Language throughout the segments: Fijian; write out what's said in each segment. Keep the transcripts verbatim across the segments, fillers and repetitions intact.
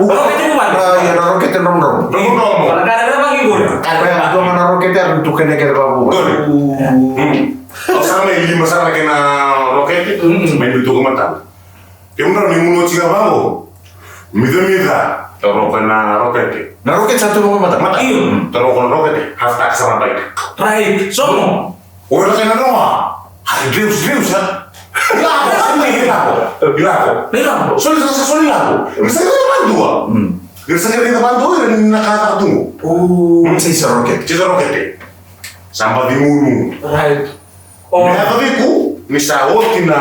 Rokete vuvale. Ah, io, na rokete dromodromo. Dromodromo. Na ka era vaki qori. Ka era vaki. Dua ga na rokete era tukuna kece vavuvale. Qori. Mm. Au sara mai lima sara na kena rokete. Mm. Mai biu tu ga matana. Kemudrau ni gunu oti ga vaqo. Micamica. Toroko na rokete. Na rokete sa tu ga matana. Matana. Io. Toroko na rokete. Half tak sara bai. Right. Somo. O ira kena noa. Ai, Deus, Deus, ha? Ilako, soli, ilako. Ilako. Ilako. Soli, soli, soli, ilako. Ni sa kena vadua. Mm. Ni sa kena vadua, ni na kaya taka tu. O, mm. Sa isa rokete. Sa isa rokete. Sa baci gunu. Right. O. Ni a vaviku, ni sa oti na.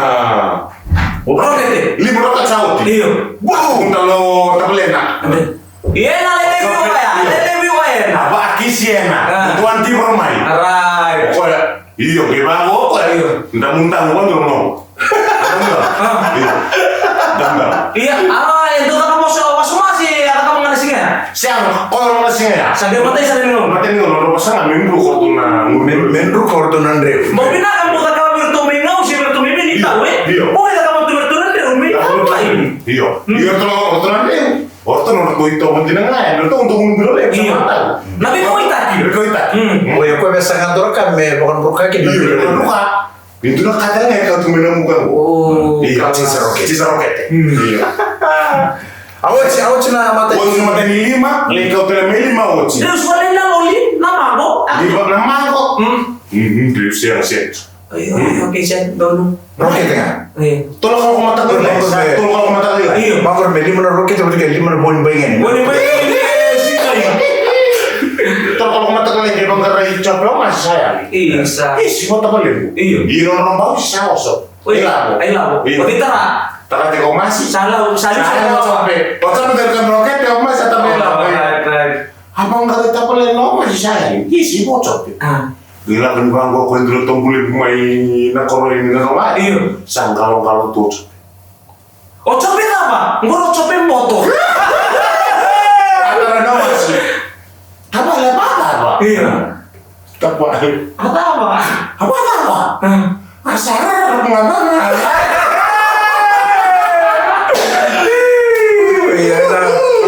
Rokete. Lima rokete sa oti. Io. Bau, talo, tavalena. Io. Ia na lelevi o ya, lelevi o ya. A vakisi ena. Ah. Tua ni tiboro mai. Right. O koya. Io, ke vaqo o koya. Io. Damudamu, wandru no. Damudamu. Io. Damudamu. Ia, a, e dua caka moso, wasumasi, a caka vagana siga ya. Sega, o vagana siga ya. Sa dua matai sa dua ni gauna. Matai ni gauna, o vasa ga, me dru ko tu na. Me, me dru ko tu na dreu. Mo vinaka mo caka vei iratou mai gau, se vei iratou mai vini tau, e? Io. Mo caka mo tu vei iratou na dreu, me tau mai. Io. Mm. Io, tu na, tu na dreu. O ratou na ratou itovo dina ga, e ratou dau gunu biro levu. Io. Sa matau. Na veikauwaitaki. Veikauwaitaki. Mm. O ya ko me sa ga dora ka me vakadruka kina. Io, me vakadruka. Ni dua na ka tale ga e kau tu mai na muka qo. O, io, ka tisa rokete. Tisa rokete. Mm. Io. A oti, a oti na matai. Oti na matai ni lima, lai kau tale mai lima oti. Deus vale na loli, na mago. Lima na mago. Mm. Mm, mm, Deus, sega, sega. Io, io, okay, sega, donu. Rokete ga. Io. Tolu na kaloko mataka lailai. Tolu na kaloko mataka lailai. Io. Vaqori me lima na rokete, vata kei lima na vo ni bai ga. Vo ni bai ga, io, sega. Tolu na kaloko mataka lailai, ke vaqarai Jope o Masi sa yali. Io, sa. Isi, vota valevu. Io. Io, na bau sa oso. Oi. Ilavo. Ilavo. Io. Oti tara. Tara tiko o Masi. Sa lau, sa lau, sa lau. Jope. O Jope tara ka rokete o Masi sa tara ilavo. Right, right. A vaqarai tavalena o Masi sa yali. Isi, vo Jope. Ah. Ni lako ni vaqo ko e dua na tobuli mai na koro ni Gagawai. Io. Sa qaloqalo tu. O Jope cava? Qori o Jope boto. A tara na wasi. Tavale, a cava? Io. Tavale. A cava? A cava? A. A sa rara na cava? Io, na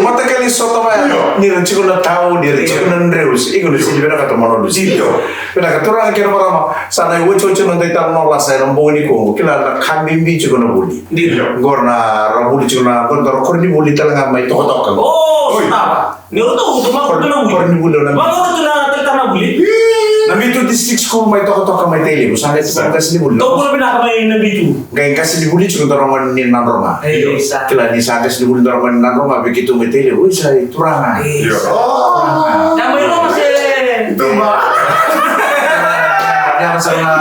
matakali sota vaya. Io. Ni ra tiko na tau, ni ra tiko na dreu. Iko na sili vinaka tu, mano lusi. Io. Vinaka turaga kei na marama. Sa na iwatiwati na noda italanoa lasa ena bogi nikua qo. Kila na ka bibi tiko na vuli. Io. Qori na ra vuli tiko na, qori na ra koronivuli tale ga mai Tokatoka. O, sa. Ni o ratou tu mai koronivuli. Koronivuli o na. Mai o ratou na tale ga na vuli. Na Vitu District School mai Tokatoka mai Tailevu. Sa qai tu na qasenivuli. Toku na vinaka mai na Vitu. Qai qasenivuli tiko na dua na gone ni Nadroga. Io, sa. Kila ni sa qasenivuli na dua na gone ni Nadroga vei keitou mai Tailevu. Oi, sa i turaga. Io. Sa mai Roma se. Turaga. Ia sa na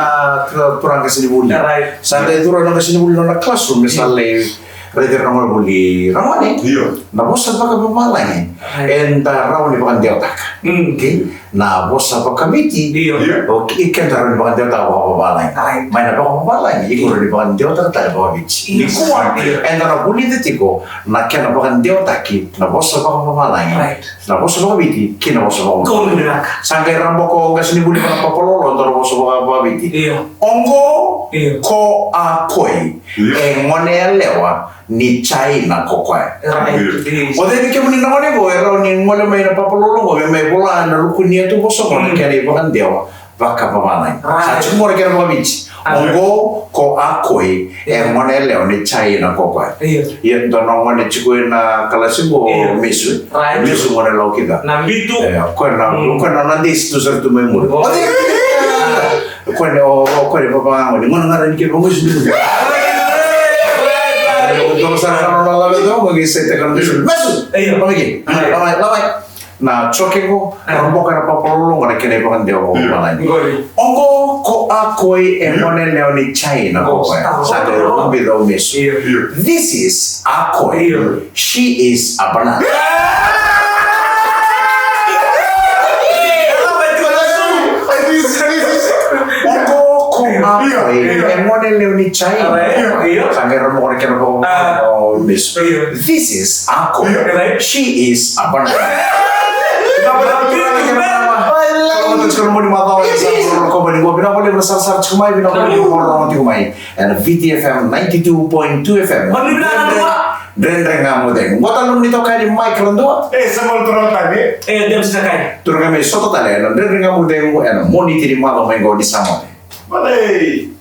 turaga qasenivuli. Right. Sa qai curu na qasenivuli na nona classroom me sa lai raici ira na gone vuli. Ragone. Io. Na vosa vakavavalagi. Right. Eda rawa ni vakadewataka. Mm. Okay? Na vosa vakaviti. Io. Io. O keda rawa ni vakadewataka vakavavalagi. Right. Mai na vakavavalagi, iko rawa ni vakadewataka tale vakaviti. Yes. Nikua, io, eda na vulica tiko na kena vakadewataki na vosa vakavavalagi. Right. Na vosa vakaviti kei na vosa vakavavalagi. Sa qai ra boko o qasenivuli vaka papalolo, dua na vosa vakaviti. Io. Oqo, io, ko a koi, io, e gone yalewa ni Jaina ko koya. Right. Io. Yes. O cei vei kemuni na gone qo e rawa ni gole mai na papalolo qo me mai vola na ruku ni yatuvosa qo na, mm, kena ivakadewa vakavavalagi. Right. Sa tiko qo na kena vakaviti. Ah. Oqo ko a koi, e, io, gone yalewa ni Jaina ko koya. Io. Ia dua na gone tiko ena kalasi qo, io, Mesu. Right. Mesu gone Laukica. Na Bitu. E, o koya na, mm, o koya na nona desi tu sara tu mai muri. Oh. O cei? Kone, o, o kone, vavagagoni, gona ga ra ni ke vagosi ni. Dua sa ka nona lave dua, mo qai sete ka nona mesu. Mesu! Io. Lava ki. Lava, lava. Na joke qo, ah, ra boka na papalolo qo na kena ivakadewa vakavavalagi. Qori. Oqo ko a koi, e, io, gone yalewa ni Jaina ko koya. Sa qai ubi rau Mesu. Io. Io. This is a koi. Io. She is a banana. Oqo ko a koi, e gone lewe ni Jaina. Sa qai rau moko na kena vakamesu. This is a koi. She is a banana. Vinaka vakalevu na sarasara tiko mai, vinaka vakalevu na rogo tiko mai ena V T F M ninety-two point two F M. Dredre Ga Mo Cegu. Qo tale nomuni itokani Michael Dua. E, sa malo turaga tani. E, James Sakai. Turaga mai Sota tale ena Dredre Ga Mo Cegu ena Moniti ni macawa mai qo ni Samote. Malei.